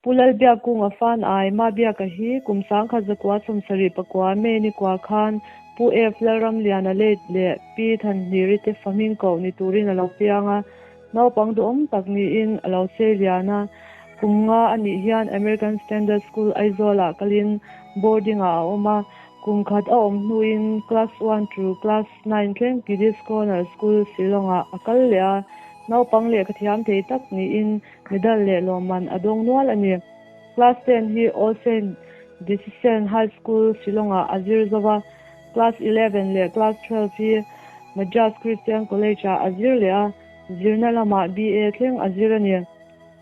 Pu Lalbiakkunga fan ai Mabiaka hi kum 1974 May ni kua khan Pu F Lalramliana late leh Pi Thanhniri te fa hming koh ni turin a lo piang a, naupang duhawm tak niin a lo sei lian a. Kum nga a nih hian American Standard School Aizawl-ah kalin boarding-ah a awm a, kum khat a awm hnuin Class one to Class nine thleng Kiddies Corner School Shillong-ah a kal leh a, naupang lehkha thiam thei tak niin medal leh lawmman a dawng nual a ni. Class 10 hi All Saint Dicisen High School, Shillong-ah a zir zo va, Class 11 leh Class 12 hi Madras Christian College-ah a zir leh a, zirna lamah BA thleng a zir a ni.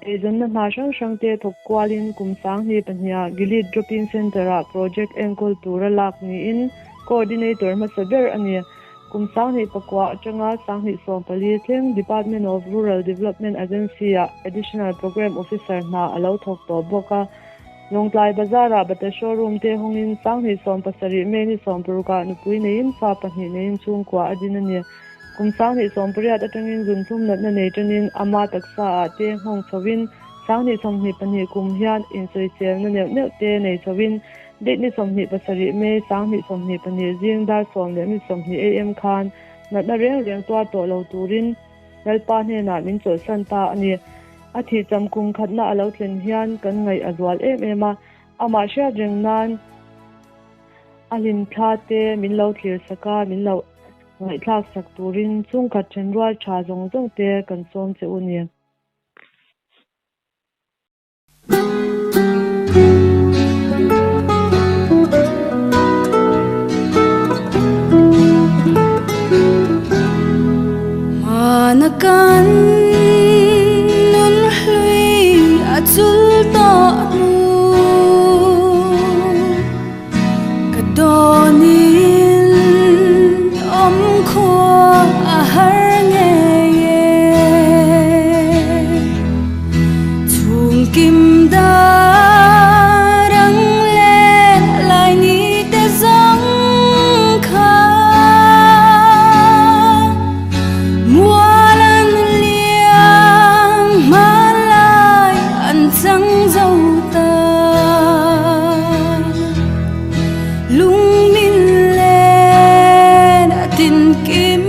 Eizawnna hna hrang hrangte thawk kualin kum 2002-ah Gilead Drop-in Centre-ah project enkawl tura lak niin Coordinator hmasa ber a ni. Kum 2009 atanga 2014 thleng Department of Rural Development Agency-ah Additional Programme Officer hna a lo thawk tawh bawk a. Lawngtlai Bazar-ah Bata Showroom te hawngin 2017 May ni 16-ah nupui neiin fa pahnih neiin chhungkua a din a ni. Kum 2018 atangin zunthum natna nei tanin ama taksa-ah te nghawng chhovin 2022 kum hian insawiselna neuh neuh te nei chhovin Date ni 27 May 2022 zing dar 10:20 am khan natna reng reng tuar tawh lo turin Lalpa hnenah min chawlhsan ta a ni. A thih cham kum khatna a lo thlen hian kan ngaih a zual em em a, amah hriat reng nan a hlimthla te min lo thlir sak a, min lo ngaihthlak sak turin chhungkhat thenrual tha zawng zawng te kan sawm che u ni. Hmana kan nun hlui a chul tawh hnu Ka dawnin awm khua a har ngei e. Chhungkim dar ang len lai ni te zawng kha Mual an liam hmanlai an chang zo ta. Lung min len a tinkim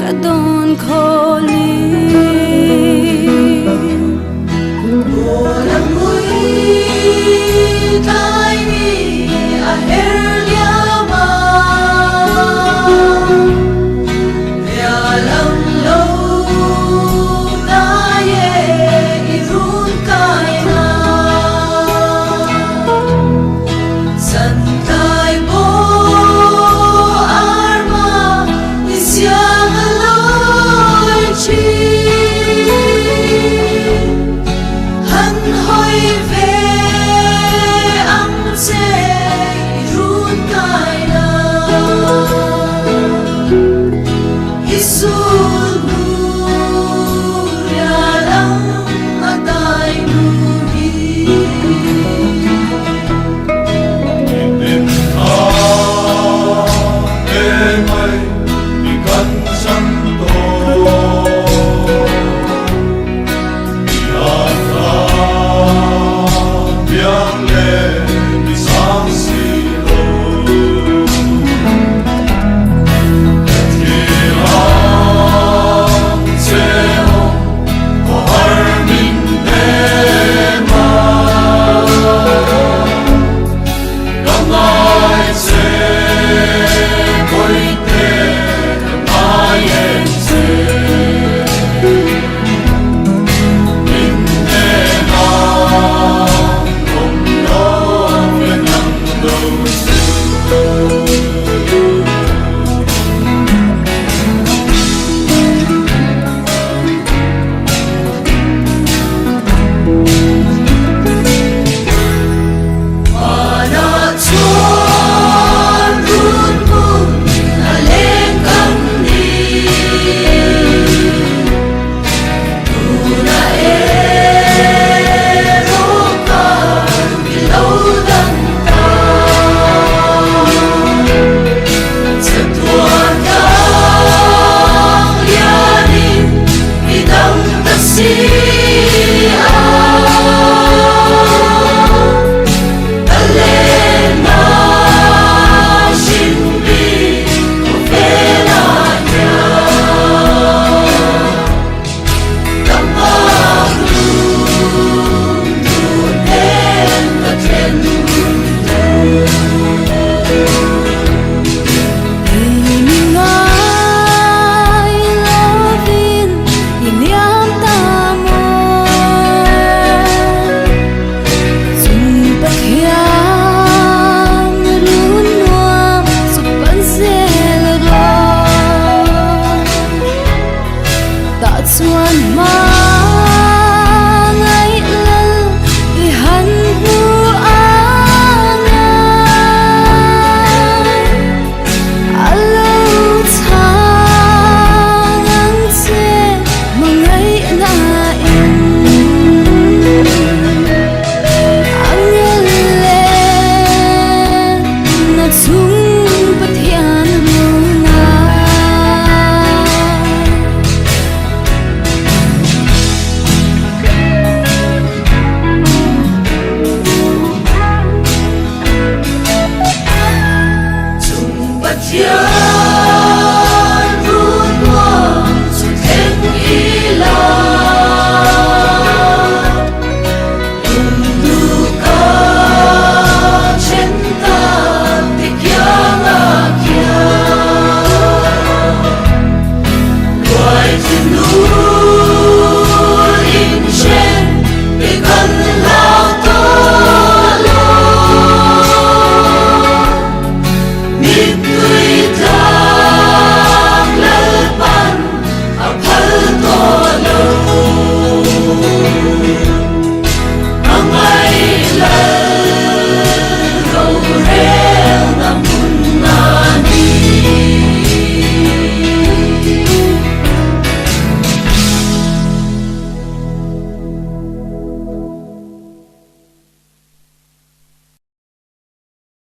ka dawn khawlin. Aw mui tlai ni a her liam a, Rial ang lo dai e i run kai na. Santlai pawh arma i siam a lawi thin. Han hawi ve.